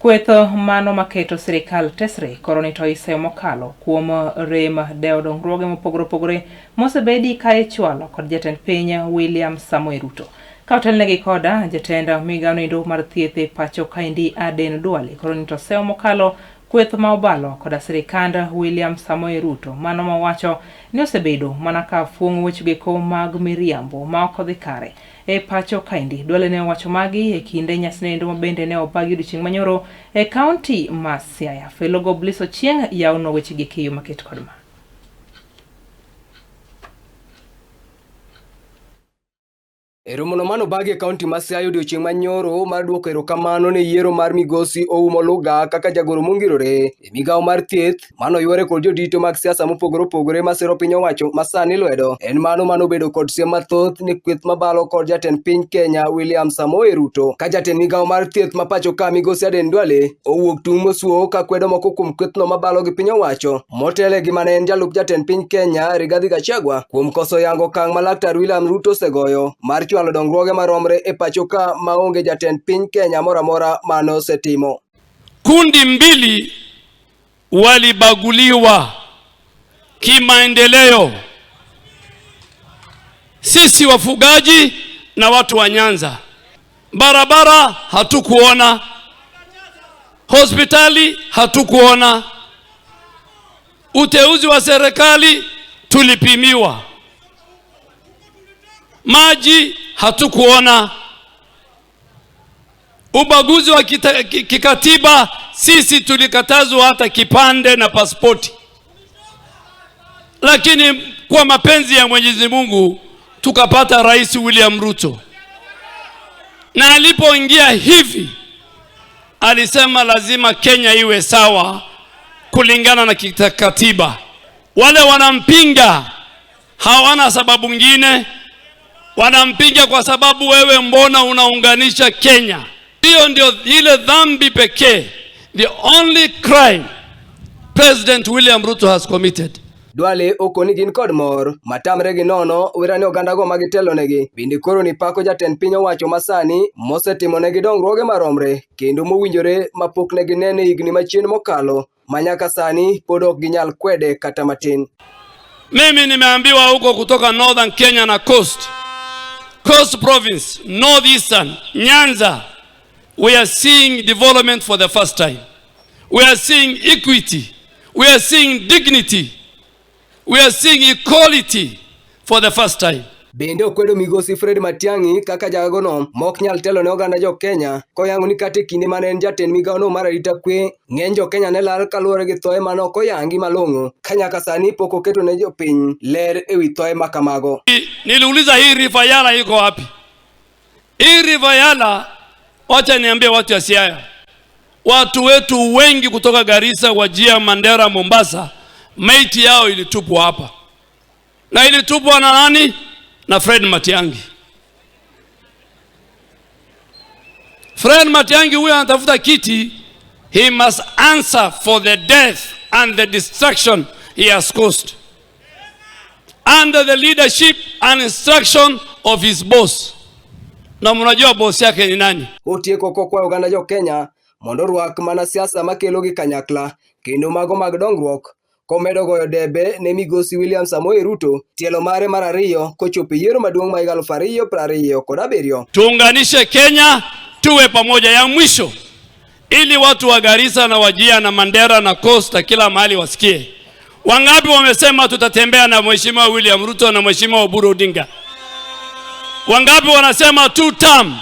Kweth mano maketo sirikal tesre koro ni to iseyo mokalo kuom rem dewo dongruoge mopogore opogore mosebedi ka ichwalo kod jatend piny William Samoei Ruto. Ka otelnegi koda jatend migawo noendo mar thieth e pacho kaendi Aden Duale koro ni to seyo mokalo kweth ma obalo koda sirikand William Samoei Ruto mano mawacho ni osebedo mana ka fuong'o wechego mag miriambo ma ok odhi kare e pacho kaendi. Duale ne owacho magi e kinde nyasi noendo ma bende ne obagi odiochieng' manyoro e kaunti ma Siaya. Felogo Bliss Ochieng' yawono wechegi e yo maket kod ma. E romono mano obagi e kaunti ma Siaya odiochieng' manyoro mar duoko erokamano ne yiero mar migosi Ouma Oluga kaka jagoro mongirore e migawo mar thieth mano yware kod jodito mag siasa mopogore opogore masiro piny owacho masani lwedo en mano manobedo kod siem mathoth ne kweth mabalo kod jatend piny Kenya William Samoei Ruto ka jatend migawo mar thieth ma pacho ka migosi Aden Duale owuok tung' mosuo ka kwedo moko kuom kwethno mabalo gi piny owacho motele gi mane en jalup jatend piny Kenya Rigathi Gachagua kuom koso yango okang' ma laktar William Ruto osegoyo mar chwalo dongruoge maromre e pacho ka maonge jatend piny Kenya moro amora mane osetimo. Kundi mbili walibaguliwa kimaendeleo, sisi wafugaji na watu wa Nyanza. Barabara hatukuona, hospitali hatukuona, uteuzi wa serikali tulipimiwa, maji hatukuona, ubaguzi wa kikatiba sisi tulikatazwa hata kipande na pasipoti, lakini kwa mapenzi ya Mwenyezi Mungu tukapata Rais William Ruto, na alipoingia hivi alisema lazima Kenya iwe sawa kulingana na katiba. Wale wanampinga hawana sababu ngine, wanampinga kwa sababu wewe mbona unaunganisha Kenya? Hiyo ndio ile dhambi pekee, the only crime President William Ruto has committed. Duale okoni gin kod mor matamre gi nono wira ni ogandago ma gitelonegi bende koro ni pako jatend piny owacho masani mosetimonegi dongruoge maromre kendo mowinjore mapok ne ginene higni machien mokalo ma nyaka sani pod ok ginyal kwede kata matin. Mimi nimeambiwa huko kutoka Northern Kenya na Coast, Coast Province, Northeastern, Nyanza, we are seeing development for the first time. We are seeing equity. We are seeing dignity. We are seeing equality for the first time. Bende okwedo migosi Fred Matiang'i kaka jagono mok nyal telo ne oganda jo Kenya koyango ni kata e kinde mane en jatend migawono mar arita kwe ng'eny jo Kenya ne lal kaluwore gi thoe mane ok oyangi malong'o ka nyaka sani pok oketo ne jopiny ler ewi thoe ma kamago. Niliuliza hii River Yala iko wapi? Hii River Yala, wacha niambie watu ya Siaya, watu wetu wengi kutoka Garissa, Wajir, Mandera, Mombasa, maiti yao ilitupwa hapa, na ilitupwa na nani? Na Fred Matiang'i. Fred Matiang'i huyo anatafuta kiti, he must answer for the death and the destruction he has caused under the leadership and instruction of his boss. Na mnajua boss yake ni nani? Otieko kokwayo oganda jo Kenya mondo orwak mana siasa makelo gi kanyakla kendo mago mag dongruok komedo goyo debe ne migosi William Samoei Ruto tielo mare mar ariyo kochopo e yiero maduong' ma higa 2027. Tuunganishe Kenya, tuwe pamoja. Ya mwisho, ili watu wa Garissa na Wajir na Mandera na Coast na kila mahali wasikie. Wangapi wamesema tutatembea na Mheshimiwa William Ruto na Mheshimiwa Oburu Odinga? Wangapi wanasema two term?